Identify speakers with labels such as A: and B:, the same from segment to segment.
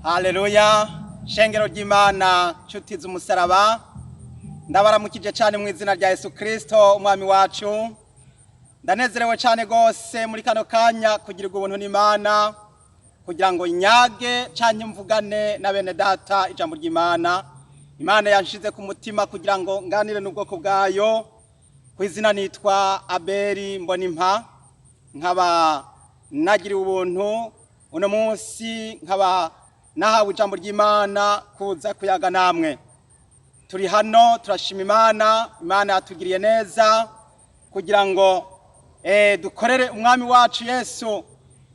A: Haleluya! Shengero ry'Imana, nshuti z'umusaraba, ndabaramukije cyane mu izina rya Yesu Kristo Umwami wacu. Ndanezerewe cyane rwose muri kano kanya kugirirwa ubuntu n'Imana kugira ngo nyage canke mvugane na bene data ijambo ry'Imana. Imana yanshize ku mutima kugira ngo nganire n'ubwoko bwayo. Ku izina nitwa Abeli Mbonimpa, nkaba nagiriwe ubuntu uno munsi, nkaba nahawe ijambo ry'Imana kuza kuyaga namwe. Turi hano turashima Imana. Imana yatugiriye neza kugira ngo dukorere Umwami wacu Yesu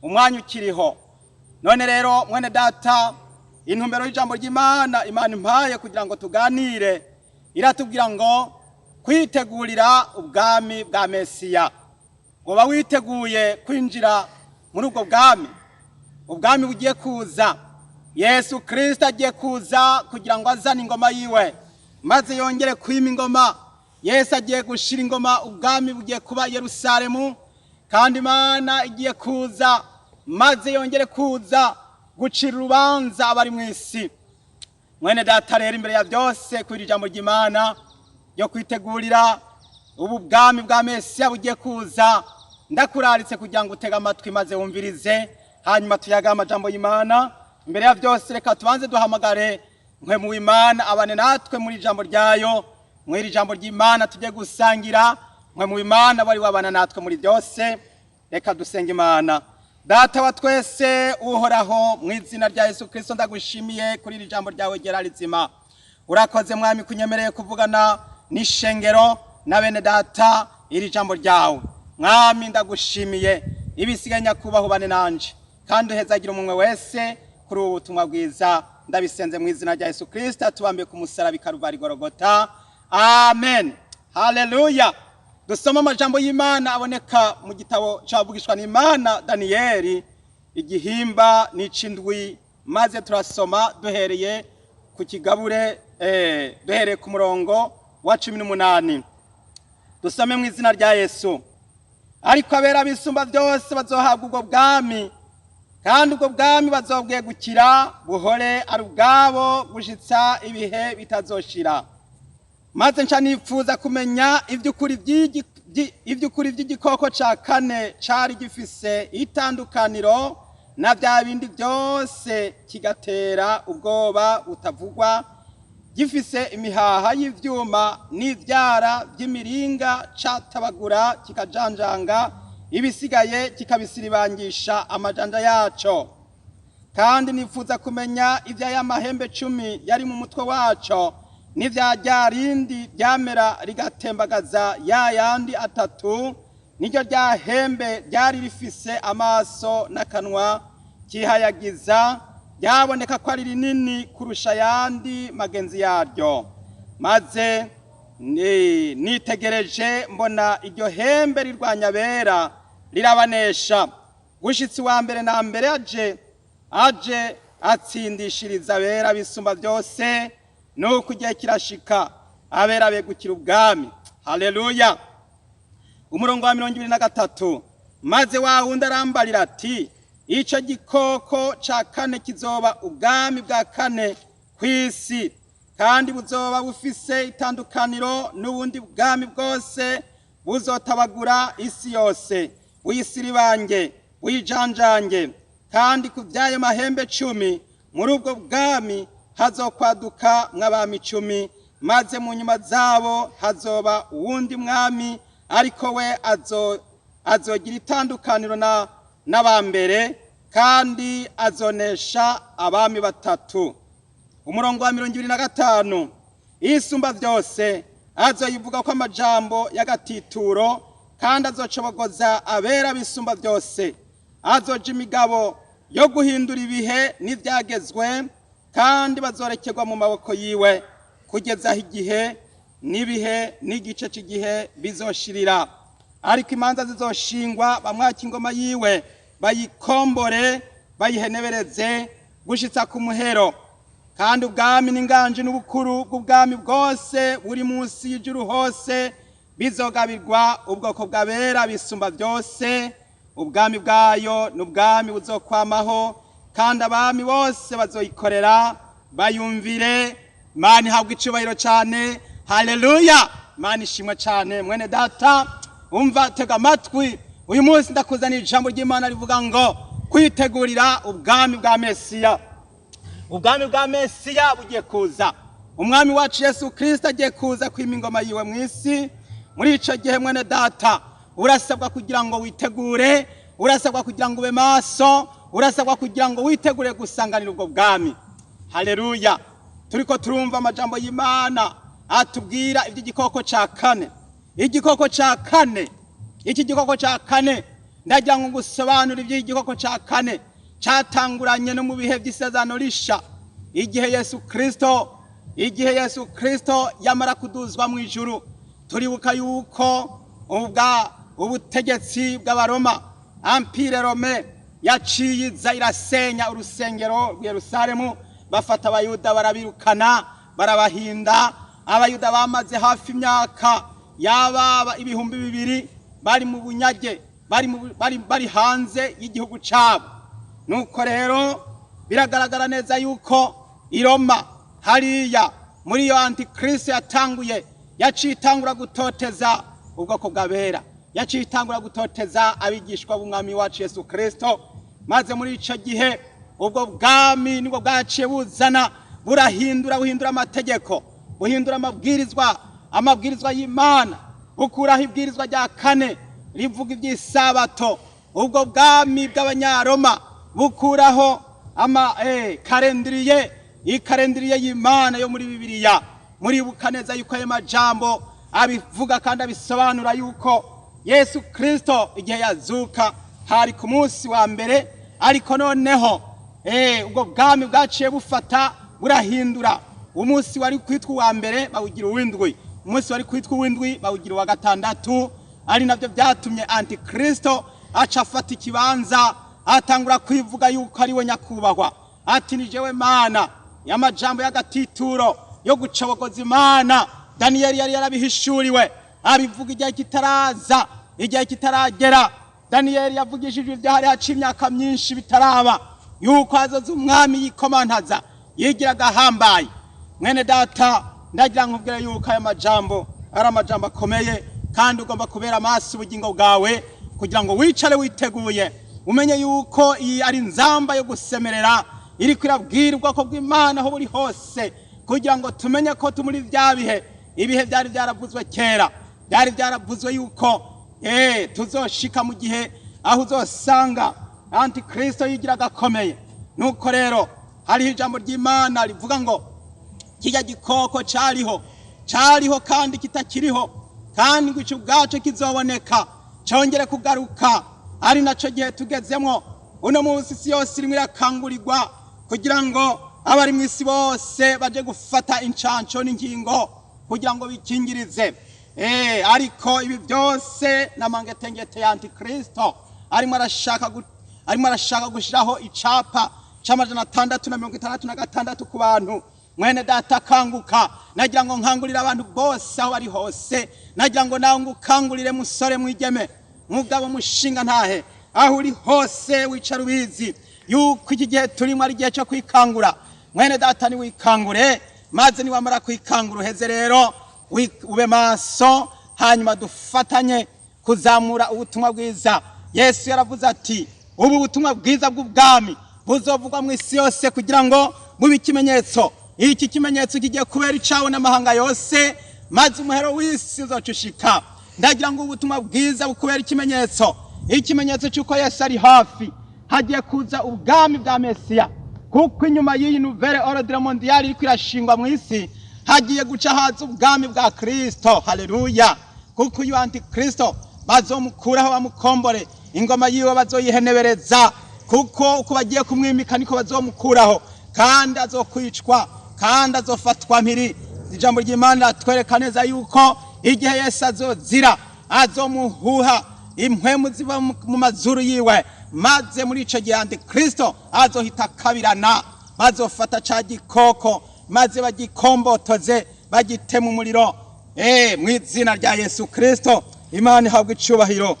A: umwanya ukiriho. None rero, mwene data, intumbero y'ijambo ry'Imana Imana impaye kugira ngo tuganire iratubwira ngo kwitegurira ubwami bwa Mesiya. Woba witeguye kwinjira muri ubwo bwami, ubwami bugiye kuza? Yesu Kristo agiye kuza kugira ngo azane ingoma yiwe maze yongere kwima ingoma. Yesu agiye gushira ingoma, ubwami bugiye kuba Yerusalemu, kandi Imana igiye kuza maze yongere kuza gucira urubanza abari mu isi. Mwene data rero, imbere ya byose, kuri ijambo ry'Imana ryo kwitegurira ubu bwami bwa Mesiya bugiye kuza, ndakuraritse kugira ngo utege amatwi maze wumvirize, hanyuma tuyage amajambo y'Imana. Imbere ya byose, reka tubanze duhamagare Mpwemu w'Imana abane natwe muri ijambo ryayo. Muri iri jambo ry'Imana tujye gusangira, Mpwemu w'Imana wari wabana natwe muri byose. Reka dusenga Imana. Data wa twese Uhoraho, mu izina rya Yesu Kristo ndagushimiye kuri iri jambo ryawe ryera rizima. Urakoze Mwami kunyemereye kuvugana n'ishengero na bene data iri jambo ryawe. Mwami, ndagushimiye. Ibisigaye, nyakubahwa, ubane nanje kandi uhezagira umunwe wese kuri ubu butumwa bwiza. Ndabisenze mu izina rya Yesu Kristo tubambiye ku musaraba i Karuvari Gorogota, amen. Haleluya! Dusoma amajambo y'Imana aboneka mu gitabo c'abavugishwa n'Imana Daniyeli, igihimba n'icindwi, maze turasoma duhereye ku kigabure, duhereye ku murongo wa 18. Dusome mu izina rya Yesu. Ariko abera bisumba byose bazohabwa ubwo bwami, kandi ubwo bwami bazobwegukira buhore ari ubwabo gushitsa ibihe bitazoshira. Maze nca nifuza kumenya iby'ukuri by'igikoko ca kane cari gifise itandukaniro na bya bindi byose, kigatera ubwoba butavugwa, gifise imihaha y'ivyuma n'ivyara by'imiringa, catabagura kikajanjanga ibisigaye, kikabisiribangisha amajanja yaco. Kandi nifuza kumenya ivy'aya mahembe 10 yari mu mutwe waco, n'ivya rya rindi ryamera rigatembagaza ya yandi atatu, niryo rya hembe ryari rifise amaso n'akanwa kihayagiza, ryaboneka ko ari rinini kurusha ayandi magenzi yaryo. Maze nitegereje mbona iryo hembe rirwanya abera, rirabanesha, gushitsi wa mbere na mbere aje atsindishiriza abera bisumba byose. Nuko igihe kirashika, abera begukira ubwami. Haleluya! Umurongo wa 23: maze wa wundi arambarira ati: "Ico gikoko ca kane kizoba ubwami bwa kane ku isi, kandi buzoba bufise itandukaniro n'ubundi bwami bwose. Buzotabagura isi yose, buyisiribange, buyijanjange. Kandi ku by'ayo mahembe 10, muri ubwo bwami hazokwaduka mw'abami 10, maze mu nyuma zabo hazoba uwundi mwami, ariko we azogira itandukaniro na n'abambere, kandi azonesha abami batatu." Umurongo wa 25: isumba byose azoyivuga ko amajambo y'agatituro, kandi azocobogoza abera bisumba byose. Azoja imigabo yo guhindura ibihe n'ivyagezwe, kandi bazorekerwa mu maboko yiwe kugeza aho igihe n'ibihe n'igice cy'igihe bizoshirira. Ariko imanza zizoshingwa, bamwaka ingoma yiwe, bayikombore, bayihenebereze gushitsa ku muhero. Kandi ubwami n'inganji n'ubukuru bw'ubwami bwose buri munsi y'ijuru hose bizogabirwa ubwoko bw'abera bisumba byose. Ubwami bwayo ni ubwami buzokwamaho. Kandi abami bose bazoyikorera bayumvire. Imana ihabwa icubahiro cyane. Haleluya, Imana ishimwe cyane. Mwene data, umva, tega amatwi. Uyu munsi ndakuzanira ijambo ry'Imana rivuga ngo kwitegurira ubwami bwa Mesiya. Ubwami bwa Mesiya bugiye kuza. Umwami wacu Yesu Kirisito agiye kuza kwima ingoma yiwe mu isi. Muri icyo gihe, mwene data, urasabwa kugira ngo witegure, urasabwa kugira ngo ube maso, urasabwa kugira ngo witegure gusanganira ubwo bwami. Haleluya. Turiko turumva amajambo y'Imana atubwira iby'igikoko cya kane. Igikoko cya kane, iki gikoko cya kane, ndagira ngo ngusobanure iby'igikoko cya kane cyatanguranye no mu bihe by'isezerano risha, igihe Yesu Kristo yamara kuduzwa mu ijuru. Turibuka yuko ubwa ubutegetsi bw'Abaroma, Empire romain, yaciye iza irasenya urusengero rw'i Yerusalemu, bafata Abayuda barabirukana, barabahinda. Abayuda bamaze hafi imyaka yababa 2000 bari mu bunyage, bari hanze y'igihugu cyabo. Nuko rero biragaragara neza yuko i Roma hariya muri iyo antikristo yatanguye, yaciye itangura gutoteza ubwoko bw'abera, yaciye itangura gutoteza abigishwa b'umwami wacu Yesu Kristo. Maze muri ico gihe ubwo bwami nibwo bwaciye buzana, burahindura, buhindura amategeko, buhindura amabwirizwa y'Imana, bukuraho ibwirizwa rya kane rivuga iby'isabato. Ubwo bwami bw'Abanyaroma bukuraho ama calendrier, iyi calendrier y'Imana yo muri Bibiliya. Muribuka neza yuko ayo majambo abivuga kandi abisobanura yuko Yesu Kristo igihe yazuka hari ku munsi wa mbere. Ariko noneho ubwo bwami bwaciye bufata burahindura, umunsi wari kwitwa uwa mbere bawugira uw'indwi, umunsi wari kwitwa uw'indwi bawugira uwa gatandatu. Ari nabyo byatumye antikristo aca afata ikibanza, atangura kwivuga yuko ari we nyakubahwa, ati: "Ni jewe Mana." Y'amajambo y'agatituro yo gucobogoza Imana, Daniyeli yari yarabihishuriwe, abivuga igihe kitaraza, igihe kitaragera. Daniyeli yavugishijwe ibyo hari haciye imyaka myinshi bitaraba, yuko hazoza umwami yikomantaza, yigira agahambaye. Mwene data, ndagira nkubwire yuko aya majambo ari amajambo akomeye, kandi ugomba kubera amaso ubugingo bwawe kugira ngo wicare witeguye, umenye yuko iyi ari inzamba yo gusemerera iriko irabwira ubwoko bw'Imana aho buri hose, kugira ngo tumenye ko tumuri bya bihe, ibihe byari byaravuzwe kera. Byari byaravuzwe yuko tuzoshika mu gihe aho uzosanga antikristo yigira agakomeye. Nuko rero hariho ijambo ry'Imana rivuga ngo kirya gikoko cariho, cariho kandi kitakiriho, kandi ngo ico ubwaco kizoboneka congere kugaruka. Ari naco gihe tugezemwo uno munsi. Isi yose irimo irakangurirwa kugira ngo abari mu isi bose baje gufata incanco n'inkingo kugira ngo bikingirize. Ariko ibi byose n'amangetengete ya antikristo. Arimo arashaka gushiraho icapa c'666 ku bantu. Mwene data, kanguka. Nagira ngo nkangurire abantu bose aho bari hose. Nagira ngo nawe ngukangurire, musore, mwigeme, mugabo, mushinga ntahe, aho uri hose wicara ubizi yuko iki gihe turimo ari igihe cyo kwikangura. Mwene data, niwikangure, maze niwamara kwikangura uheze rero ube maso, hanyuma dufatanye kuzamura ubutumwa bwiza. Yesu yaravuze ati: "Ubu butumwa bwiza bw'ubwami buzovugwa mu isi yose kugira ngo bube ikimenyetso." Iki kimenyetso kigiye kubera icawe n'amahanga yose, maze umuhero w'isi uzoca ushika. Ndagira ngo ubutumwa bwiza bukubera ikimenyetso, ikimenyetso cy'uko Yesu ari hafi, hagiye kuza ubwami bwa Mesiya. Kuko inyuma y'iyi nouvelle ordre mondiale iriko irashingwa mu isi, hagiye guca haza ubwami bwa Kristo. Haleluya! Kuko uyu antikristo bazomukuraho, bamukombore, ingoma yiwe bazoyihenebereza, kuko uko bagiye kumwimika niko bazomukuraho, kandi azokwicwa, kandi azofatwa mpiri. Ijambo ry'Imana riratwereka neza yuko igihe Yesu azozira, azomuhuha impwemu ziva mu mazuru yiwe, maze muri ico gihe antikristo azohita akabirana. Bazofata ca gikoko maze bagikombotoze, bagite mu muriro. Mu izina rya Yesu Kristo, Imana ihabwa icubahiro.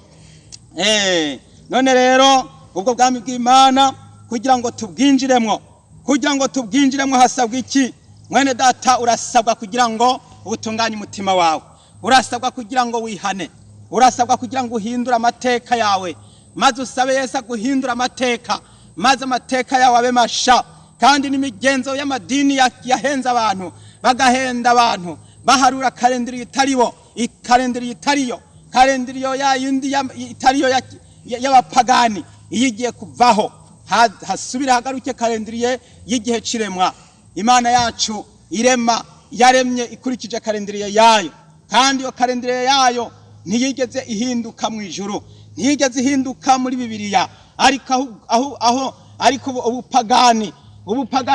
A: None rero ubwo bwami bw'Imana, Kugira ngo tubwinjiremwo, kugira ngo tubwinjiremwo hasabwa iki? Mwene data, urasabwa kugira ngo utunganye umutima wawe, urasabwa kugira ngo wihane, urasabwa kugira ngo uhindure amateka yawe, maze usabe Yesu aguhindura amateka, maze amateka yawe abe masha. Kandi n'imigenzo y'amadini yahenze abantu, bagahenda abantu, baharura calendrier itaribo, ikalendiri itariyo, calendrier ya yindi itariyo y'abapagani. Iyo igiye kuvaho, hasubire hagaruke calendrier y'igihe c'iremwa. Imana yacu irema yaremye ikurikije calendrier yayo, kandi iyo calendrier yayo ntiyigeze ihinduka mu ijuru, ntiyigeze ihinduka muri Bibiliya. Ariko aho ariko ubupagani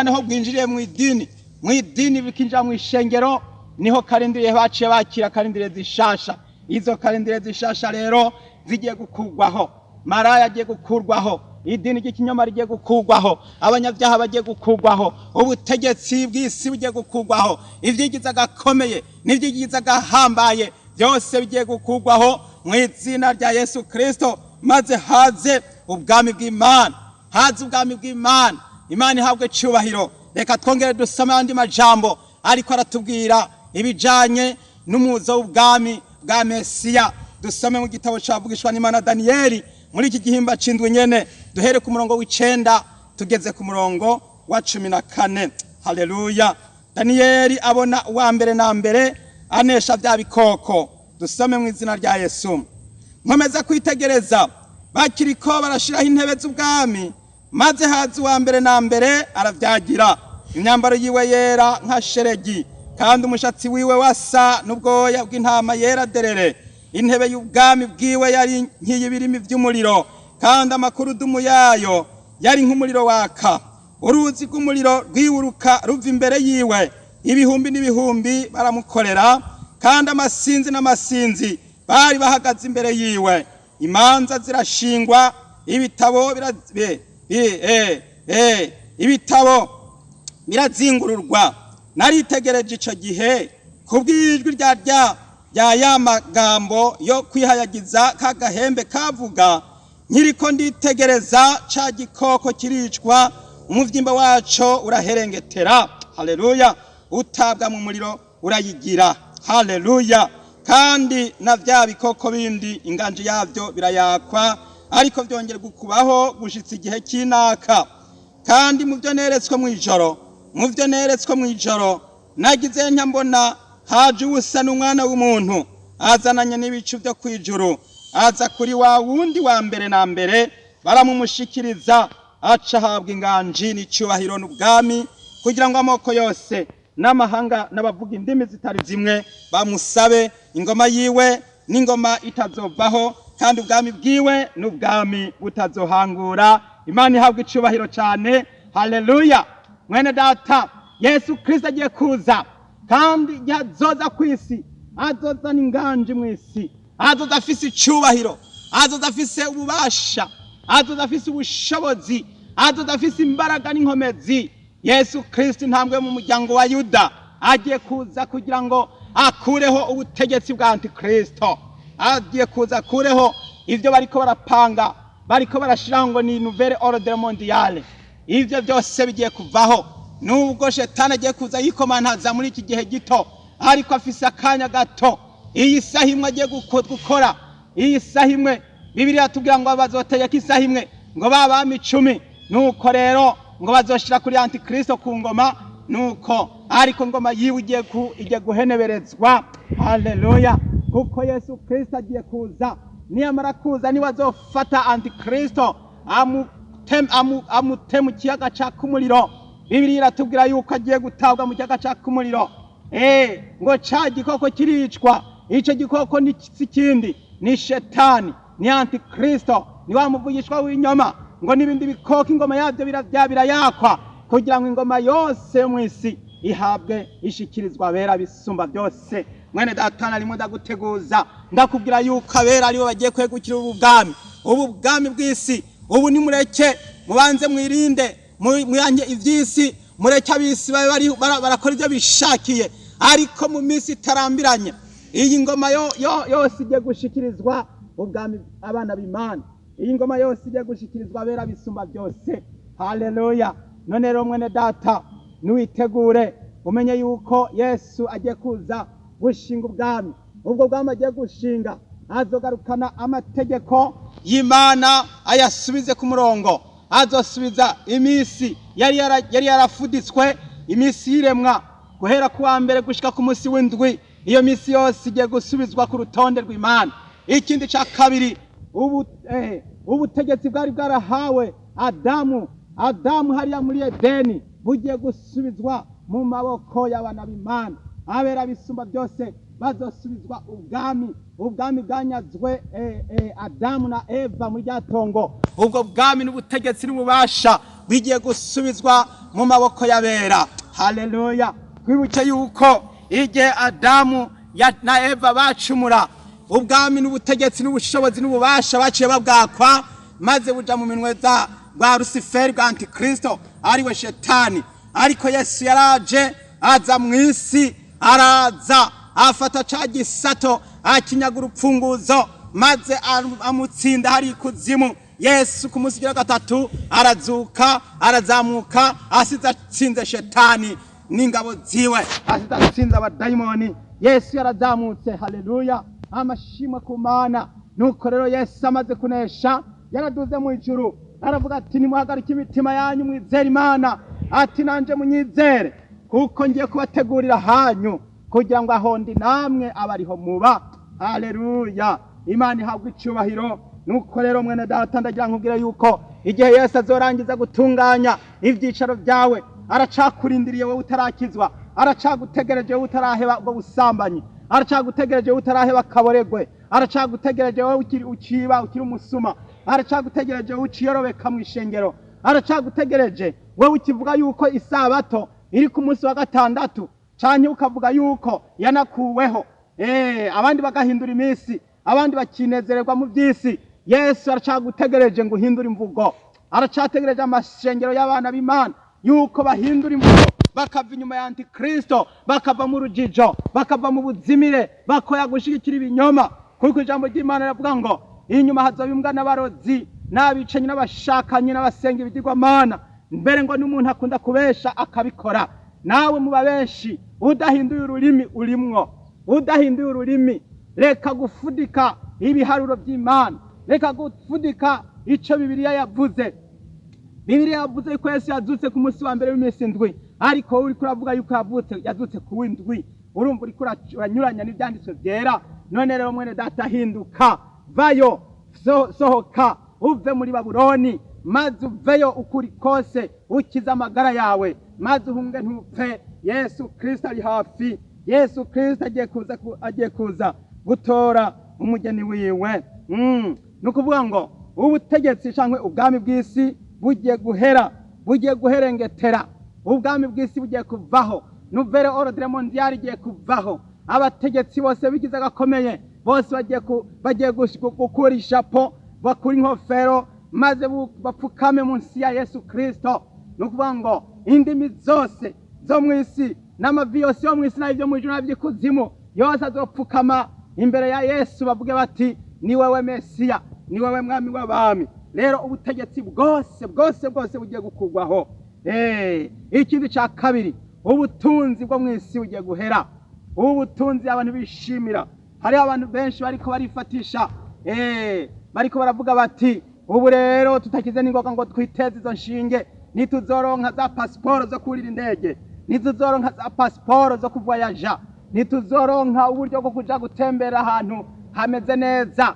A: aho bwinjiriye mu idini, bikinjira mu ishengero, niho calendrier baciye bakira calendrier zishasha. Izo calendrier zishasha rero zigiye gukurwaho. Maraya agiye gukurwaho, idini ry'ikinyoma rigiye gukurwaho, abanyabyaha bagiye gukurwaho, ubutegetsi bw'isi bugiye gukurwaho, ibyigiza gakomeye n'ibyigiza gahambaye byose bigiye gukurwaho mu izina rya Yesu Kristo, maze haze ubwami bw'Imana, haze ubwami bw'Imana. Imana ihabwe cyubahiro. Reka twongere dusome andi majambo ariko aratubwira ibijanye n'umuzo w'ubwami bwa Mesiya. Dusome mu gitabo cavugishwa n'Imana Daniyeli, muri iki gihimba c'indwi nyene, duhere ku murongo w'9 tugeze ku murongo wa 14. Haleluya! Daniyeli abona uwa mbere na mbere anesha bya bikoko. Dusome mu izina rya Yesu. Nkomeza kwitegereza bakiriko barashiraho intebe z'ubwami, maze haza uwa mbere na mbere aravyagira. Imyambaro yiwe yera nka sheregi, kandi umushatsi wiwe wasa n'ubwoya bw'intama yera derere. Intebe y'ubwami bwiwe yari nk'iy'ibirimi vy'umuriro, kandi amakurudumu yayo yari nk'umuriro waka. Uruzi rw'umuriro rwiwuruka ruva imbere yiwe. Ibihumbi n'ibihumbi baramukorera, kandi amasinzi n'amasinzi bari bahagaze imbere yiwe. Imanza zirashingwa, ibitabo ibitabo birazingururwa. Naritegereje ico gihe kubw'ijwi rya ya magambo yo kwihayagiza k'agahembe kavuga. Nkiriko nditegereza, ca gikoko kiricwa, umuvyimba waco uraherengetera, haleluya, utabwa mu muriro urayigira, haleluya. Kandi na vya bikoko bindi inganji yavyo birayakwa, ariko vyongera kubaho gushitsa igihe cy'inaka. Kandi mu byo neretswe mw'ijoro, mu byo neretswe mw'ijoro, nagize ntya mbona haje uwusa n'umwana w'umuntu, azananye n'ibicu byo kw'ijuru, aza kuri wa wundi wa mbere na mbere, baramumushikiriza, aca ahabwa inganji n'icyubahiro n'ubwami, kugira ngo amoko yose n'amahanga n'abavuga indimi zitari zimwe bamusabe. Ingoma yiwe n'ingoma itazovaho, kandi ubwami bwiwe n'ubwami butazohangura. Imana ihabwa icubahiro cyane. Haleluya! Mwene data, Yesu Kristo agiye kuza, kandi igihe azoza ku isi azozana inganji mu isi, azoza afise icubahiro, azoza afise ububasha, azoza afise ubushobozi, azoza afise imbaraga n'inkomezi. Yesu Kristo, intambwe mu muryango wa Yuda, agiye kuza kugira ngo akureho ubutegetsi bwa Antikristo. Agiye kuza akureho ibyo bariko barapanga, bariko barashiraho ngo ni nouvelle ordre mondiale. Ibyo byose bigiye kuvaho. Nubwo shetani agiye kuza yikomantaza muri iki gihe gito, ariko afise akanya gato. Iyi saha imwe agiye gukora, iyi saha imwe, Bibiliya iratubwira ngo bazotegeka isaha imwe, ngo ba bami 10. Nuko rero ngo bazoshira kuri Antikristo ku ngoma, nuko ariko ngoma yiwe igiye guheneberezwa. Haleluya! Kuko Yesu Kristo agiye kuza. Niyamara kuza, niwe azofata Antikristo amute mu kiyaga caka umuriro. Bibiliya iratubwira yuko agiye gutabwa mu kiyaga caka umuriro. Ngo ca gikoko kiricwa. Ico gikoko ni si kindi, ni shetani, ni Antikristo, ni wa muvugishwa w'inyoma, ngo n'ibindi bikoko ingoma yabyo birayakwa, kugira ngo ingoma yose yo mw'isi ihabwe ishikirizwa abera bisumba byose. Mwene data, narimo ndaguteguza, ndakubwira yuko abera aribo bagiye kwegukira ubu bwami, ubu bwami bw'isi. Ubu nimureke mubanze mwirinde, muyange ivy'isi, mureke ab'isi babe barakora ibyo bishakiye. Ariko mu minsi itarambiranye iyi ngoma yose igiye gushikirizwa ubwami abana b'Imana. Iyi ngoma yose igiye gushikirizwa abera bisumba byose. Haleluya! None rero mwene data, niwitegure umenye yuko Yesu agiye kuza gushinga ubwami. Ubwo bwami agiye gushinga, azogarukana amategeko y'Imana ayasubize ku murongo. Azosubiza iminsi yari yarafuditswe, iminsi y'iremwa guhera ku wa mbere gushika ku munsi w'indwi. Iyo minsi yose igiye gusubizwa ku rutonde rw'Imana. Ikindi cya kabiri, ubutegetsi bwari bwarahawe Adamu hariya muri Edeni bugiye gusubizwa mu maboko y'abana b'Imana. Abera bisumba byose bazosubizwa ubwami, ubwami bwanyazwe Adamu na Eva muri rya tongo. Ubwo bwami n'ubutegetsi n'ububasha bigiye gusubizwa mu maboko y'abera. Haleluya! Twibuke yuko igihe Adamu na Eva bacumura, ubwami n'ubutegetsi n'ubushobozi n'ububasha baciye babwakwa, maze buja mu minwe za bwa Rusiferi, bwa Antikristo, ariwe Shetani. Ariko Yesu yaraje, aza mu isi, araza afata ca gisato, akinyaga urupfunguzo, maze amutsinda hari ikuzimu. Yesu ku munsi ugira gatatu arazuka, arazamuka, asize atsinze Shetani n'ingabo ziwe, asize atsinze abadayimoni. Yesu yarazamutse. Haleluya, amashimwe ku Mana! Nuko rero Yesu amaze kunesha, yaraduze mu ijuru, aravuga ati: "Nimuhagarike imitima yanyu, mwizere Imana," ati: "Nanje munyizere, kuko ngiye kubategurira hanyu, kugira ngo aho ndi namwe abariho muba." Haleluya, Imana ihabwa icyubahiro. Nuko rero mwene data, ndagira nkubwire yuko igihe Yesu azorangiza gutunganya ibyicaro byawe, aracakurindiriye wowe utarakizwa, aracagutegereje wowe utaraheba ubwo busambanyi, aracagutegereje wowe utaraheba akaboregwe, aracagutegereje wowe ukiri ukiba, ukiri umusuma, aracagutegereje wowe uciyorobeka mu ishengero, aracagutegereje wowe ukivuga yuko isabato iri ku munsi wa gatandatu, canke ukavuga yuko yanakuweho, abandi bagahindura iminsi, abandi bakinezererwa mu by'isi. Yesu aracagutegereje ngo uhindure imvugo. Aracategereje amashengero y'abana b'Imana yuko bahindura imvugo, bakava inyuma ya Antikristo, bakava mu rujijo, bakava mu buzimire, bakoya gushigikira ibinyoma, kuko ijambo ry'Imana riravuga ngo inyuma hazoba imbwa n'abarozi n'abicanyi n'abashakanyi n'abasenga ibigirwamana, mbere ngo n'umuntu akunda kubesha akabikora. Nawe muba benshi udahinduye ururimi urimwo, udahinduye ururimi. Reka gufudika ibiharuro by'Imana, reka gufudika ico Bibiliya yavuze. Bibiliya yavuze ko Yesu yazutse ku munsi wa mbere w'iminsi indwi, ariko wowe uriko uravuga yuko yazutse ku w'indwi. Urumva uriko uranyuranya n'ivyanditswe vyera. None rero mwene data, hinduka, vayo, sohoka uve muri Babuloni, maze uveyo ukuri kose, ukize amagara yawe, maze uhunge ntupfe. Yesu Kristo ari hafi. Yesu Kristo agiye kuza, agiye kuza gutora umugeni wiwe. Ni ukuvuga ngo ubutegetsi cyangwa ubwami bw'isi bugiye guhera, bugiye guherengetera. Ubwami bw'isi bugiye kuvaho, nouvelle ordre mondiale igiye kuvaho. Abategetsi bose bigize agakomeye bose bagiye gukura ishapo, bakura inkofero, maze bapfukame munsi ya Yesu Kristo. Ni ukuvuga ngo indimi zose zo mu isi n'amavi yose yo mu isi n'ibyo mu ijuru n'aby'ikuzimu yose azopfukama imbere ya Yesu, bavuge bati: "Ni wewe Mesiya, ni wewe Mwami w'abami." Rero ubutegetsi bwose bwose bwose bugiye gukurwaho. Ikindi cya kabiri, ubutunzi bwo mu isi bugiye guhera. Ubutunzi abantu bishimira, hariho abantu benshi bariko barifatisha, bariko baravuga bati: "Ubu rero tutakize n'ingoga ngo twiteze izo nshinge, ntituzoronka za pasiporo zo kurira indege, ntituzoronka za pasiporo zo kuvoyaja, ntituzoronka uburyo bwo kuja gutembera ahantu hameze neza,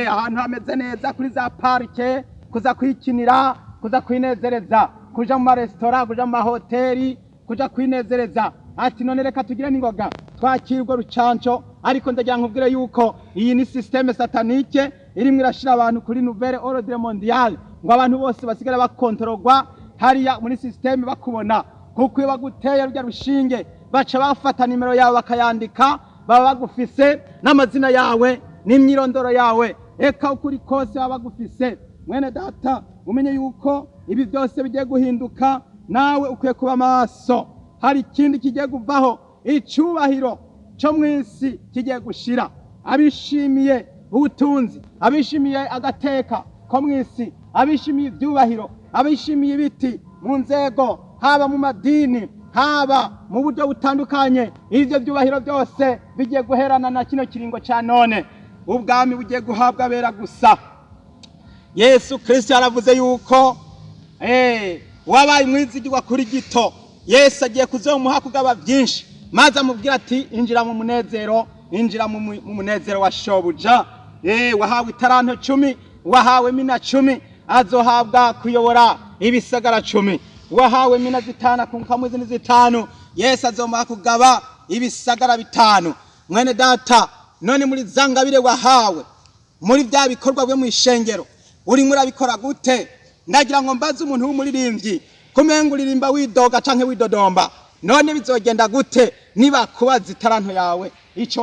A: ahantu hameze neza kuri za parike, kuza kwikinira, kuza kwinezereza, kuja mu maresitora, kuja mu mahoteli, kuja kwinezereza." Ati: "None reka tugire n'ingoga twakira urwo rucanco." Ariko ndagira nkubwire yuko iyi ni système satanique irimwo irashira abantu kuri nouvelle ordre mondiale, ngo abantu bose basigara bakontorogwa hariya muri système bakubona, kuko iyo baguteye rurya rushinge, baca bafata nimero yawe bakayandika, baba bagufise n'amazina yawe n'imyirondoro yawe, eka ukuri kose baba bagufise. Mwene data, umenye yuko ibi byose bigiye guhinduka, nawe ukwiye kuba maso. Hari ikindi kigiye kuvaho: icyubahiro cyo mu isi kigiye gushira. Abishimiye ubutunzi, abishimiye agateka ko mu isi, abishimiye ibyubahiro. Abishimiye ibiti mu nzego, haba mu madini, haba mu buryo butandukanye, ivyo byubahiro byose bigiye guherana na kino kiringo ca none. Ubwami bugiye guhabwa abera gusa. Yesu Kristo yaravuze yuko wabaye umwizigirwa kuri gito, Yesu agiye kuzomuha kugaba byinshi, maze amubwira ati injira mu munezero, injira mu munezero wa shobuja. Wahawe itaranto 10, wahawe mina 10, azohabwa kuyobora ibisagara 10. Wahawe mina 5 akungukamwo izindi 5, Yesu azomuha kugaba ibisagara 5. Mwene data, none muri za ngabire wahawe, muri bya bikorwa byo mu ishengero, urimo urabikora gute? Ndagira ngo mbaze umuntu w'umuririmbyi, kumenga uririmba widoga canke widodomba, none bizogenda gute niba kubaza itaranto yawe ico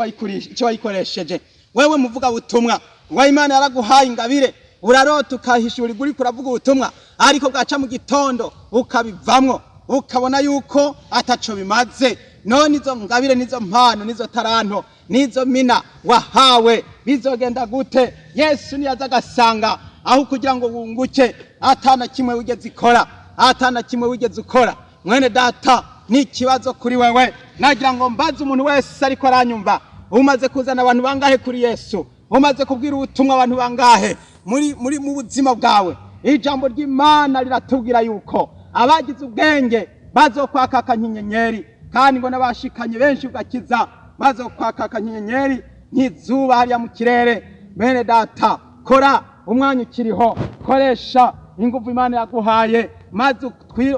A: wayikoresheje? Wewe muvuga butumwa wa Imana yaraguhaye ingabire, urarota ukahishura uriko uravuga ubutumwa, ariko bwaca mu gitondo ukabivamwo, ukabona yuko ataco bimaze. None izo ngabire nizo mpano nizo taranto nizo mina wahawe bizogenda gute? Yesu niyaza agasanga aho kugira ngo wunguke atana kimwe wigeze ikora, atana kimwe wigeze ukora. Mwene data, ni ikibazo kuri wewe. Nagira ngo mbaze umuntu wese ariko aranyumva, umaze kuzana abantu bangahe kuri Yesu? Umaze kubwira ubutumwa abantu bangahe muri mu buzima bwawe? Ijambo ry'Imana riratubwira yuko abagize ubwenge bazokwakaka nk'inyenyeri, kandi ngo n'abashikanye benshi ugakiza bazokwakaka nk'inyenyeri nk'izuba hariya mu kirere. Bene data, kora umwanya ukiriho, koresha ingufu Imana yaguhaye, maze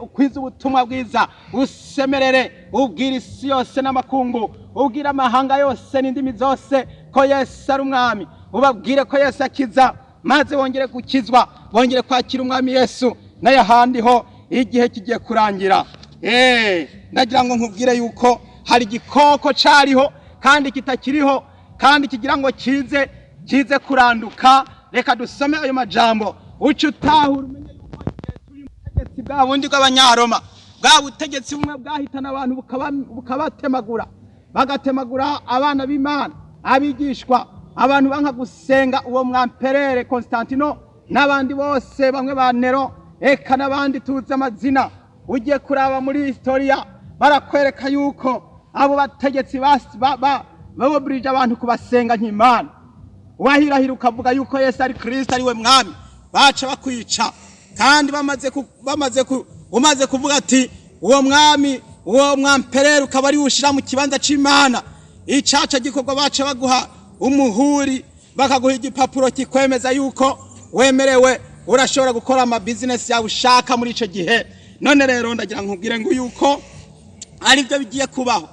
A: ukwize ubutumwa bwiza, usemerere, ubwire isi yose n'amakungu, ubwire amahanga yose n'indimi zose ko Yesu ari umwami, ubabwire ko Yesu akiza, maze bongere gukizwa, bongere kwakira umwami Yesu. N'ayahandi ho igihe kigiye kurangira. Ndagira ngo nkubwire yuko hari igikoko cariho kandi kitakiriho, kandi kigira ngo kize kuranduka. Reka dusome ayo majambo uce utahura, umenye yuko igihe turi mu butegetsi bwa bundi bw'abanyaroma, bwa butegetsi bumwe bwahitana abantu bukabatemagura, bagatemagura abana b'Imana, abigishwa, abantu banka gusenga uwo mwamperere Constantino n'abandi bose, bamwe ba Nero, eka n'abandi tuzi amazina. Ugiye kuraba muri historia barakwereka yuko abo bategetsi babobrije abantu kubasenga nk'Imana. Wahirahira ukavuga yuko Yesu ari Kristo, ari we mwami, baca bakwica. Kandi umaze kuvuga ati uwo mwami, uwo mwamperere ukaba ari ushira mu kibanza c'Imana, icaca gikorwa baca baguha umuhuri, bakaguha igipapuro kikwemeza yuko wemerewe, urashobora gukora ama business yawe ushaka muri ico gihe. None rero ndagira nkubwire ngo yuko aribyo bigiye kubaho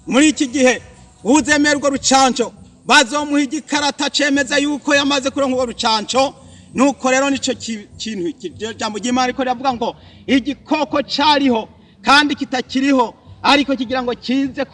A: muri iki gihe. Uzemera urwo rucanco bazomuha igikarata cemeza yuko yamaze kuronka urwo rucanco. Nuko rero nico kintu jambo ry'Imana ariko riravuga ngo igikoko cariho kandi kitakiriho, ariko kigira ngo kize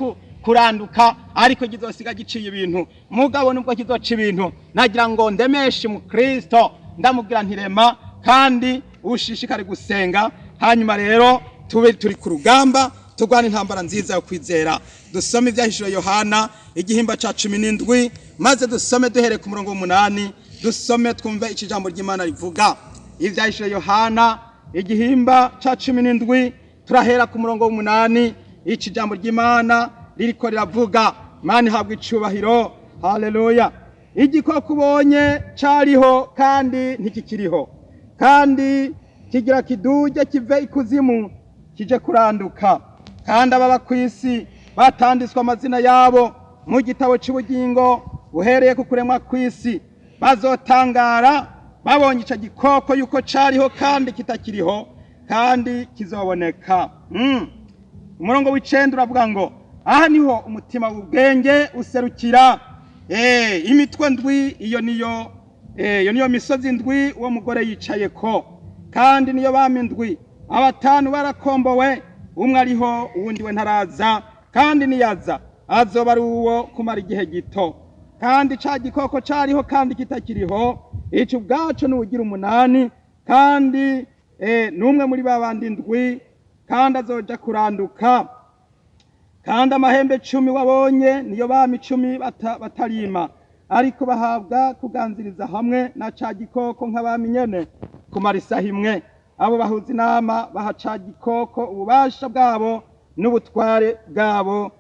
A: kuranduka, ariko kizosiga giciye ibintu. Mugabo nubwo kizoca ibintu, nagira ngo ndemeshe mu Kristo, ndamubwira ntirema kandi ushishikare gusenga. Hanyuma rero tube turi ku rugamba, turwana intambara nziza yo kwizera. Dusome ibyahishuriwe Yohana igihimba ca 17, maze dusome duhere ku murongo w'8, dusome twumve iki jambo ry'Imana rivuga. Ibyahishuriwe Yohana igihimba ca 17, turahera ku murongo w'8. Iki jambo ry'Imana ririko riravuga. Imana ihabwa icubahiro, haleluya. Igikoko ubonye cariho kandi ntikikiriho, kandi kigira kiduge kive ikuzimu kije kuranduka. Kandi ababa ku isi batanditswe amazina yabo mu gitabo cy'ubugingo uhereye ku kuremwa kw'isi, bazotangara babonye ico gikoko yuko cariho kandi kitakiriho, kandi kizoboneka. Umurongo w'9 uravuga ngo aha niho umutima w'ubwenge userukira. Imitwe ndwi, iyo niyo misozi ndwi uwo mugore yicaye ko, kandi niyo bami ndwi. Abatanu barakombowe, umwe ariho uwundi we ntaraza, kandi niyaza azoba ari uwo kumara igihe gito. Kandi ca gikoko cariho kandi kitakiriho, ico ubwaco n'uwugira 8, kandi n'umwe muri babandi ndwi, kandi azoja kuranduka. Kandi amahembe 10 wabonye niyo bami 10 batarima, ariko bahabwa kuganziriza hamwe na ca gikoko nk'abami nyene kumara isaha imwe. Abo bahuza inama baha ca gikoko ububasha bwabo n'ubutware bwabo.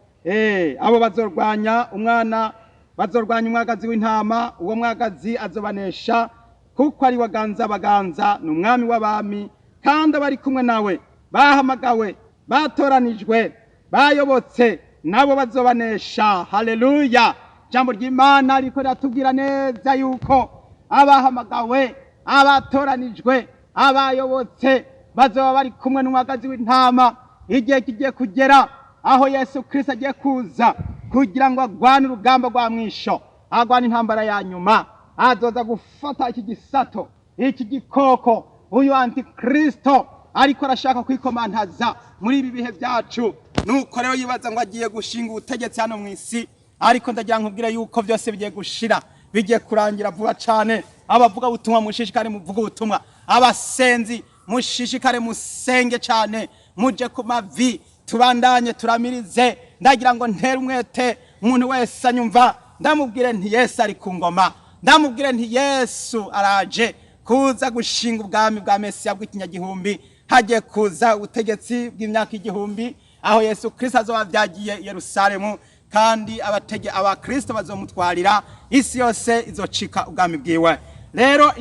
A: Abo bazorwanya umwana, bazorwanya umwagazi w'intama. Uwo mwagazi azobanesha, kuko ari waganza baganza, ni umwami w'abami, kandi abari kumwe nawe bahamagawe, batoranijwe, bayobotse, nabo bazobanesha. Haleluya! Ijambo ry'Imana riko riratubwira neza yuko abahamagawe, abatoranijwe, abayobotse bazoba bari kumwe n'umwagazi w'intama igihe kigiye kugera aho Yesu Kristo agiye kuza kugira ngo agwane urugamba rwa mwisho, agwane intambara ya nyuma. Azoza gufata iki gisato, iki gikoko, uyu antikristo ariko arashaka kwikomantaza muri ibi bihe byacu. Nuko rero yibaza ngo agiye gushinga ubutegetsi hano mu isi, ariko ndagira nkubwire yuko byose bigiye gushira, bigiye kurangira vuba cane. Abavuga ubutumwa, mushishikare muvuga ubutumwa. Abasenzi, mushishikare musenge cane, muje ku mavi, tubandanye turamirize. Ndagira ngo ntere umwete umuntu wese anyumva, ndamubwire nti Yesu ari ku ngoma, ndamubwire nti Yesu araje kuza gushinga ubwami bwa Mesiya bw'ikinyagihumbi. Hagiye kuza ubutegetsi bw'imyaka 1000, aho Yesu Kristo azoba vyagiye i Yerusalemu, kandi abatege abakristo bazomutwarira isi yose, izocika ubwami bwiwe. Rero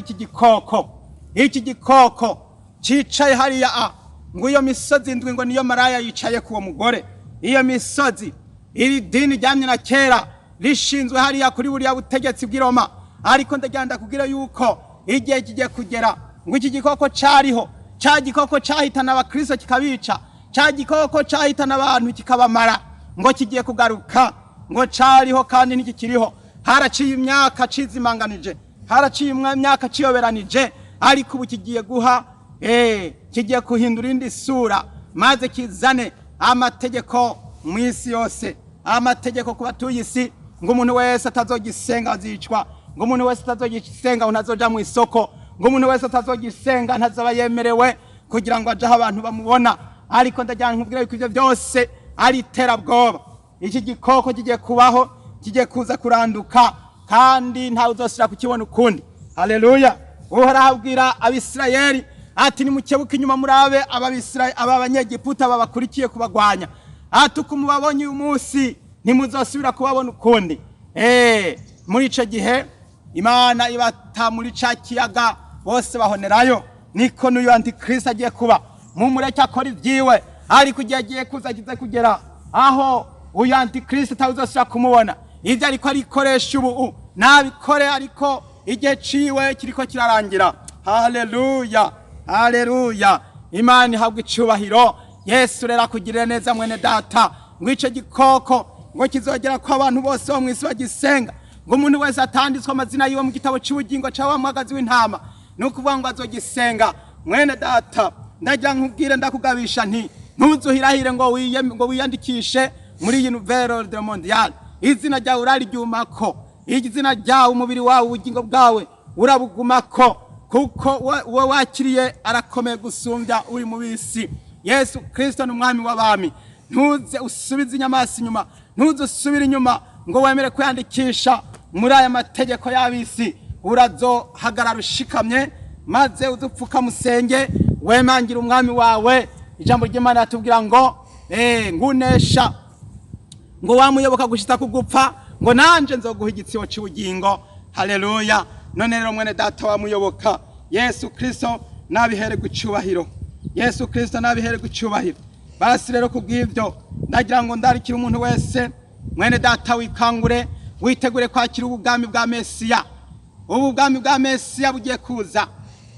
A: iki gikoko cicaye hariya a ngo iyo misozi indwi ngo niyo maraya yicaye kuwo mugore. Iyo misozi, iri dini ryamye na kera rishinzwe hariya kuri buriya butegetsi bw'i Roma. Ariko ndagira ndakubwira yuko igihe kigiye kugera ngo iki gikoko cariho, ca gikoko cahitana abakristo kikabica, ca gikoko cahitana abantu kikabamara, ngo kigiye kugaruka. Ngo cariho kandi ntikikiriho. Haraciye imyaka cizimanganije, haraciye imyaka ciyoberanije, ariko ubu kigiye guha kigiye guhindura indi sura, maze kizane amategeko mu isi yose, amategeko ku batuye isi, ngo umuntu wese atazogisenga azicwa, ngo umuntu wese atazogisenga ntazoja mu isoko, ngo umuntu wese atazogisenga ntazaba yemerewe kugira ngo aje aho abantu bamubona. Ariko ndagira nkubwire yuko ivyo byose ari iterabwoba. Iki gikoko kigiye kubaho, kigiye kuza kuranduka, kandi ntawe uzosubira kukibona ukundi. Haleluya! Uhoraho abwira Abisirayeli ati: "Nimukebuke inyuma murabe aba Banyegiputa babakurikiye kubagwanya." Ati: "Uko mubabonye uyu munsi, ntimuzosubira kubabona ukundi." Muri ico gihe Imana ibata muri ca kiyaga, bose bahonerayo. Niko n'uyu antikristo agiye kuba. Mumureke akora ibyiwe, ariko igihe agiye kuza, agize kugera aho uyu antikristo atawuzosubira kumubona. Ibyo ariko arikoresha ubu nabikore, ariko igihe ciwe kiriko kirarangira. Haleluya, haleluya! Imana ihabwa icubahiro. Yesu rero akugirire neza, mwene data. Ngo ico gikoko ngo kizogera ko abantu bose bo mw'isi bagisenga, ngo umuntu wese atanditswe amazina yiwe mu gitabo c'ubugingo ca wa mwagazi w'intama, ni ukuvuga ngo azogisenga. Mwene data, ndagira nkubwire, ndakugabisha nti ntuzuhirahire ngo wiyandikishe muri iyi nouvelle ordre mondiale. Izina ryawe urariryumako, izina ryawe, umubiri wawe, ubugingo bwawe urabugumako, kuko uwo wakiriye arakomeye gusumbya uri mu bisi. Yesu Kristo ni umwami w'abami. Ntuze usubize inyamaso inyuma, ntuze usubire inyuma ngo wemere kwiyandikisha muri aya mategeko y'abisi. Urazohagarara ushikamye, maze udupfuka musenge, wemangira umwami wawe. Ijambo ry'Imana ratubwira ngo ngunesha, ngo wamuyoboka gushitsa kugupfa, ngo nanje nzoguha igitsibo c'ubugingo. Haleluya! None rero, mwene data, wamuyoboka Yesu Kristo, nabihererwe icubahiro. Yesu Kristo nabihererwe icubahiro. Basi rero kubw'ibyo, ndagira ngo ndarikire umuntu wese, mwene data, wikangure, witegure kwakira ubwami bwa Mesiya. Ubu bwami bwa Mesiya bugiye kuza.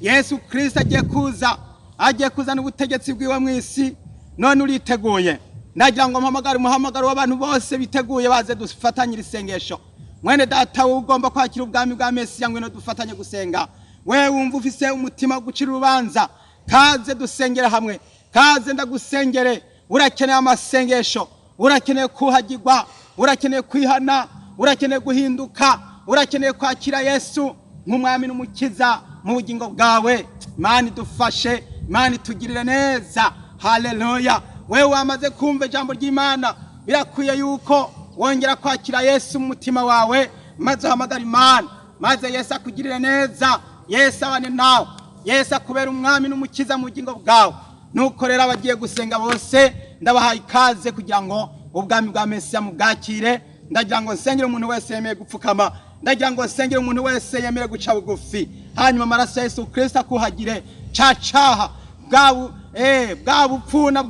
A: Yesu Kristo agiye kuza, agiye kuzana ubutegetsi bwiwe mu isi. None uriteguye? Ndagira ngo mpamagare umuhamagaro w'abantu bose biteguye, baze dufatanyire isengesho. Mwene data, wowe ugomba kwakira ubwami bwa Mesiya, ngwino dufatanye gusenga. Wewe wumva ufise umutima wo gucira urubanza, kaze dusengere hamwe, kaze ndagusengere. Urakeneye amasengesho, urakeneye kuhagirwa, urakeneye kwihana, urakeneye guhinduka, urakeneye kwakira Yesu nk'umwami n'umukiza mu bugingo bwawe. Imana idufashe, Imana itugirire neza. Haleluya! Wewe wamaze kumva ijambo ry'Imana, birakwiye yuko wongera kwakira Yesu mu mutima wawe, maze uhamagara Imana, maze Yesu akugirire neza. Yesu abane nawe. Yesu akubera umwami n'umukiza mu bugingo bwawe. Nuko rero abagiye gusenga bose ndabahaye ikaze kugira ngo ubwami bwa Mesiya mubwakire. Ndagira ngo nsengere umuntu wese yemeye gupfukama, ndagira ngo nsengere umuntu wese yemeye guca bugufi, hanyuma amaraso ya Yesu Kristo akuhagire ca caha bwa bupfu na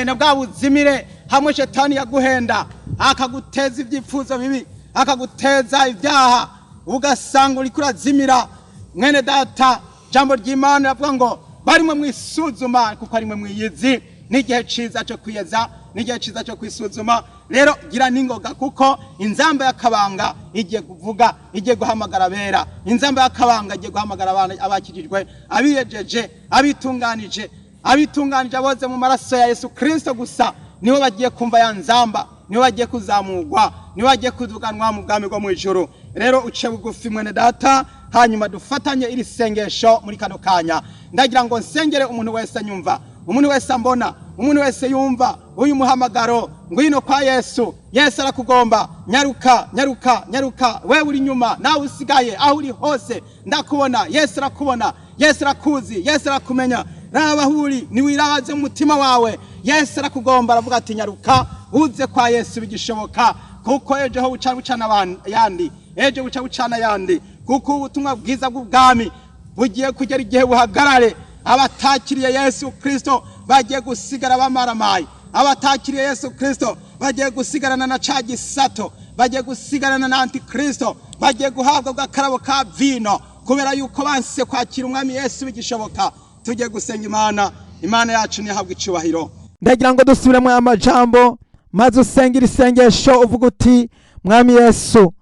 A: na bwa buzimire hamwe shetani yaguhenda akaguteza ibyifuzo bibi, akaguteza ibyaha, ugasanga uriko urazimira. Mwene data, jambo ry'Imana riravuga ngo barimwe mwisuzuma kuko arimwe mwiyizi. N'igihe ciza cyo kwiyeza, n'igihe ciza cyo kwisuzuma. Rero gira n'ingoga, kuko inzamba y'akabanga igiye kuvuga, igiye guhamagara abera. Inzamba y'akabanga igiye guhamagara abana abakijijwe, abiyejeje, abitunganije, abitunganije aboze mu maraso ya Yesu Kristo gusa nibo bagiye kumva ya nzamba, nibo bagiye kuzamurwa, nibo bagiye kuduganwa mu bwami bwo mu ijuru. Rero uce bugufi mwene data, hanyuma dufatanye iri sengesho muri kano kanya. Ndagira ngo nsengere umuntu wese anyumva, umuntu wese ambona, umuntu wese yumva uyu muhamagaro: ngwino kwa Yesu, Yesu arakugomba. Nyaruka, nyaruka, nyaruka, wewe uri inyuma nawe usigaye, aho uri hose ndakubona. Yesu arakubona, Yesu arakuzi, Yesu arakumenya. Raba aho uri, niwirabaze mu mutima wawe. Yesu arakugomba, aravuga ati nyaruka uze kwa Yesu bigishoboka, kuko ejo ho buca bucana yandi, ejo buca bucana yandi, kuko ubutumwa bwiza bw'ubwami bugiye kugera igihe buhagarare. Abatakiriye Yesu Kristo bagiye gusigara bamaramaye. Abatakiriye Yesu Kristo bagiye gusigarana na ca gisato, bagiye gusigarana na antikristo, bagiye guhabwa bw'akarabo ka vino kubera yuko banse kwakira umwami Yesu bigishoboka. Tugiye gusenga Imana. Imana yacu ntihabwe icubahiro. Ndagira ngo dusubiremo aya majambo, maze usenge iri sengesho uvuga uti: Mwami Yesu,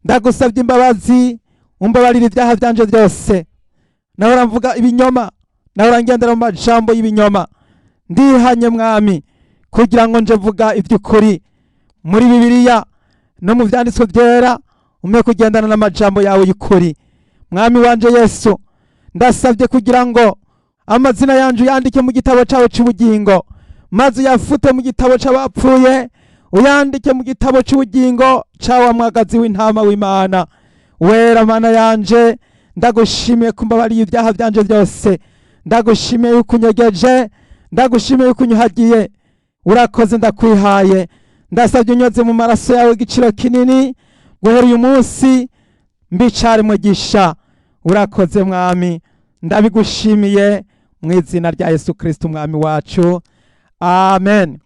A: ndagusabye imbabazi, umbabarire ibyaha byanje byose. Nahora mvuga ibinyoma, nahora ngendera mu majambo y'ibinyoma. Ndihanye Mwami, kugira ngo nje mvuga iby'ukuri muri Bibiliya no mu vyanditswe byera, umpe kugendana n'amajambo yawe y'ukuri. Mwami wanje Yesu, ndasabye kugira ngo amazina yanje uyandike mu gitabo cyawe cy'ubugingo, maze uyafute mu gitabo cy'abapfuye, uyandike mu gitabo cy'ubugingo cya mwagazi w'intama w'Imana wera. Mana yanje, ndagushimiye kumbabariye ibyaha byanje byose. Ndagushimiye yuko unyegeje, ndagushimiye yuko unyuhagiye. Urakoze, ndakwihaye. Ndasabye unyoze mu maraso yawe igiciro kinini, guhera uyu munsi mbicare mugisha. Urakoze Mwami, ndabigushimiye mu izina rya Yesu Kristo umwami wacu, amen.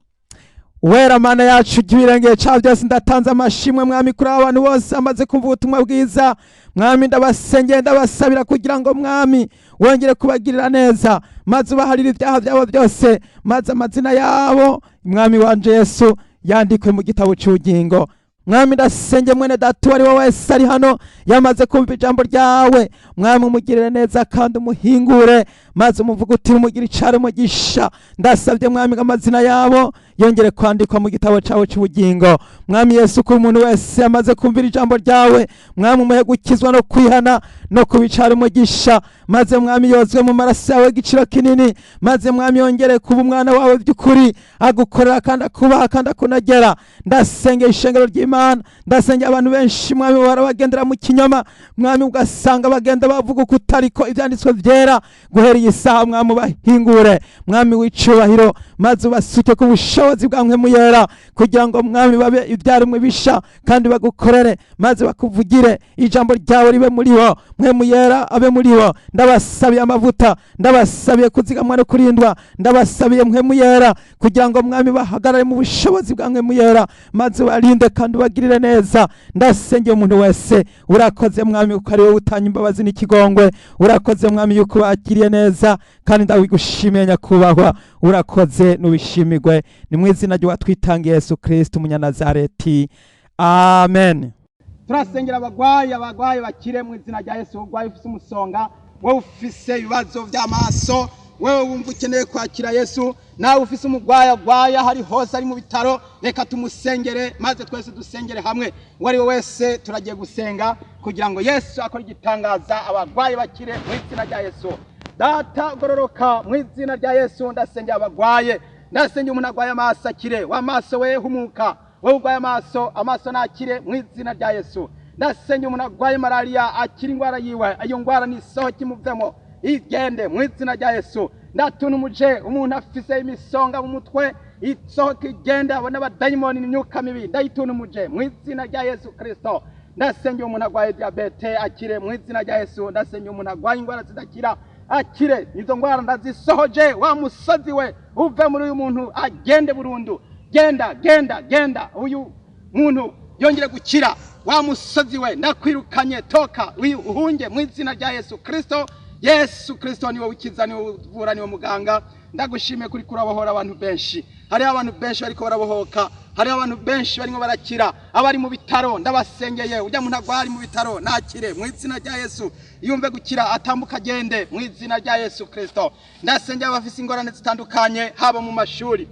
A: Wera Mana yacu ibirengeye cya byose, ndatanze amashimwe Mwami kuri aba bantu bose amaze kumva ubutumwa bwiza. Mwami, ndabasengeye, ndabasabira kugira ngo Mwami wongere kubagirira neza, maze ubaharire ibyaha byabo byose, maze amazina yabo Mwami wanje Yesu yandikwe mu gitabo cy'ubugingo. Mwami, ndasenge mwene data uwo ari we wese ari hano yamaze kumva ijambo ryawe. Mwami, umugirire neza kandi umuhingure, maze umuvuge uti umugire icari umugisha. Ndasabye Mwami ngo amazina yabo yongere kwandikwa mu gitabo cyawe cy'ubugingo. Mwami Yesu, ko umuntu wese yamaze kumvira ijambo ryawe, Mwami, umuhe gukizwa no kwihana no kubicara umugisha, maze Mwami yozwe mu maraso yawe igiciro kinini, maze Mwami yongere kuba umwana wawe by'ukuri, agukorera kandi akubaha kandi akunagera. Ndasengera ishengero ry'Imana, ndasengera abantu benshi Mwami barabagendera mu kinyoma, Mwami, ugasanga bagenda bavuga uko utariko ibyanditswe byera. Guhera iyi saha Mwami ubahingure, Mwami w'icubahiro, maze ubasuke ku bushobozi bwa Mpwemu Yera, kugira ngo Mwami babe ibyaremwe bisha kandi bagukorere, maze bakuvugire, ijambo ryawe ribe muri bo, Mpwemu Yera abe muri bo. Ndabasabiye amavuta, ndabasabiye kuzigamwa no kurindwa, ndabasabiye Mpwemu Yera kugira ngo Mwami bahagarare mu bushobozi bwa Mpwemu Yera, maze barinde kandi ubagirire neza. Ndasengeye umuntu wese. Urakoze Mwami, kuko ari wowe utanga imbabazi n'ikigongwe. Urakoze Mwami yuko bakiriye neza, kandi ndabigushimiye nyakubahwa. Urakoze, nubishimirwe. Ni mu izina ry'uwatwitangiye Yesu Kristo umunyanazareti, amen. Turasengera abagwayi, abagwayi bakire mu izina rya Yesu. Urwaye ufise umusonga, wowe ufise ibibazo by'amaso, wewe wumva ukeneye kwakira Yesu, nawe ufise umugwayi agwaye aho ari hose ari mu bitaro, reka tumusengere, maze twese dusengere hamwe. Uwo ari we wese, turagiye gusenga kugira ngo Yesu akore igitangaza, abagwayi bakire mu izina rya Yesu. Data gororoka, mu izina rya Yesu ndasengera abagwaye, ndasengera umuntu agwaye amaso akire. W'amaso we humuka, wowe urwaye amaso, amaso nakire mu izina rya Yesu. Ndasengera umuntu agwaye malariya akire indwara yiwe, iyo ndwara nisohoke imuvemo. igende mu izina rya Yesu. Ndatunumuje umuntu afise imisonga mu mutwe, isohoka igende, abona abadayimoni n'imyuka mibi, ndayitunumuje mu izina rya Yesu Kristo. Ndasengeye umuntu arwaye diyabete akire mu izina rya Yesu. Ndasengeye umuntu arwaye indwara zidakira akire, izo ndwara ndazisohoje. Wa musozi we uve muri uyu muntu agende burundu. Genda, genda, genda, uyu muntu yongere gukira. Wa musozi we ndakwirukanye, toka uhunge mu izina rya Yesu Kristo. Yesu Kristo niwe ukiza, niwe uvura, niwe muganga. Ndagushimiye kuri kurabohora abantu benshi. Hariho abantu benshi bariko barabohoka, hariho abantu benshi barimo barakira. Abari mu bitaro ndabasengeye, ujya muntu agwari mu bitaro nakire mu izina rya Yesu, yumve gukira, atambuka agende mu izina rya Yesu Kristo. Ndasengeye abafise ingorane zitandukanye, haba mu mashuri.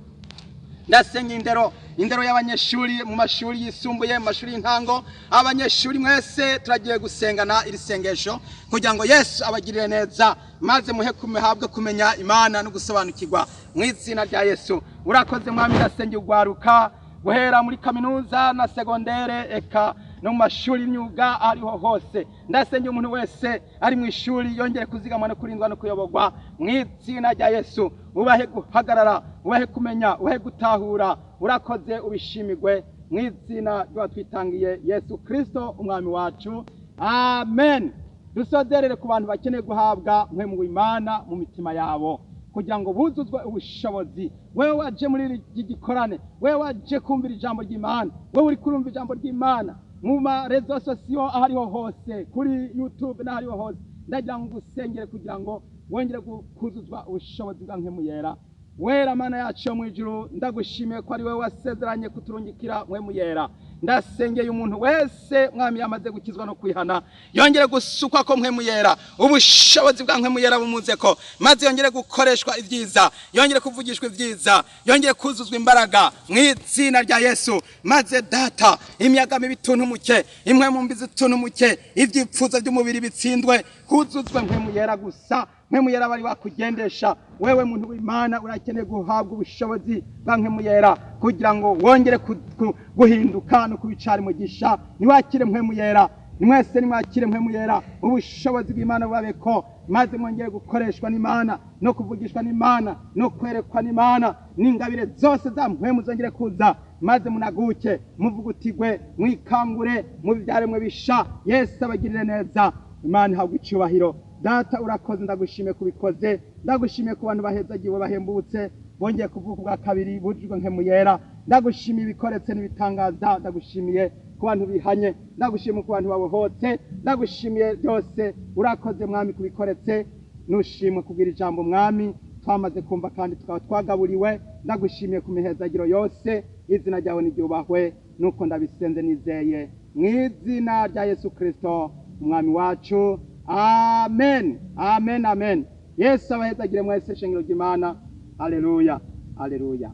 A: Ndasenga indero y'abanyeshuri mu mashuri yisumbuye, mu mashuri y'intango. Abanyeshuri mwese turagiye gusengana iri sengesho kugira ngo Yesu abagirire neza, maze muhe muhabwe kumenya Imana no gusobanukirwa mu izina rya Yesu. Urakoze Mwami. Ndasengera ugwaruka guhera muri kaminuza na segondere, eka no mu mashuri y'imyuga ariho hose. Ndasengera umuntu wese ari mu ishuri yongere kuzigamwa no kurindwa no kuyoborwa mu izina rya Yesu. Ubahe guhagarara, ubahe kumenya, ubahe gutahura. Urakoze, ubishimirwe mu izina ry'uwatwitangiye Yesu Kristo umwami wacu, amen. Dusozerere ku bantu bakeneye guhabwa Mpwemu w'Imana mu mitima yabo kugira ngo buzuzwe ubushobozi. Wewe waje muri iki gikorane, wewe waje kumvira ijambo ry'Imana, wewe uri kurumva ijambo ry'Imana mu ma réseaux sociaux aho ariho hose, kuri YouTube n'aho ariho hose, ndagira ngo ngusengere kugira ngo wongere kuzuzwa ubushobozi bwa Mpwemu Yera. Wera Mana yacu yo mu ijuru, ndagushimiye ko ari wowe wasezeranye kuturungikira Mpwemu Yera. Ndasengeye umuntu wese, Mwami, yamaze gukizwa no kwihana, yongere gusukwa ko Mpwemu Yera, ubushobozi bwa Mpwemu Yera bumuze ko, maze yongere gukoreshwa ibyiza, yongere kuvugishwa ibyiza, yongere kuzuzwa imbaraga mu izina rya Yesu. Maze Data, imiyaga mibi ituntumuke, impwemu mbi zituntumuke, ibyipfuzo by'umubiri bitsindwe, huzuzwe Mpwemu Yera gusa. Mpwemu Yera bari wakugendesha. Wewe muntu w'Imana urakeneye guhabwa ubushobozi bwa Mpwemu Yera kugira ngo wongere guhinduka no kubicara umugisha. Niwakire Mpwemu Yera mwese, nimwakire Mpwemu Yera, ubushobozi bw'Imana bubabeko, maze mwongere gukoreshwa n'Imana no kuvugishwa n'Imana no kwerekwa n'Imana, n'ingabire zose za Mpwemu zongere kuza, maze munaguke, muvugutigwe, mwikangure mu byaremwe bisha. Yesu abagirire neza. Imana ihabwa icyubahiro. Data urakoze, ndagushimiye kubikoze, ndagushimiye ku bantu bahezagiwe, bahembutse, bongeye kuvuka ubwa kabiri, bujujwe Mpwemu Yera. Ndagushimiye ibikoretse n'ibitangaza, ndagushimiye ku bantu bihanye, ndagushimiye ku bantu babohotse, ndagushimiye byose. Urakoze Mwami kubikoretse, nushimwe kubwira ijambo Mwami twamaze kumva kandi tukaba twagaburiwe. Ndagushimiye ku mihezagiro yose, izina ryawe niryubahwe. Nuko ndabisenze nizeye mu izina rya Yesu Kristo umwami wacu, amen, amen, amen. Yesu abahezagire mwese, shengero ry'Imana. Haleluya, haleluya.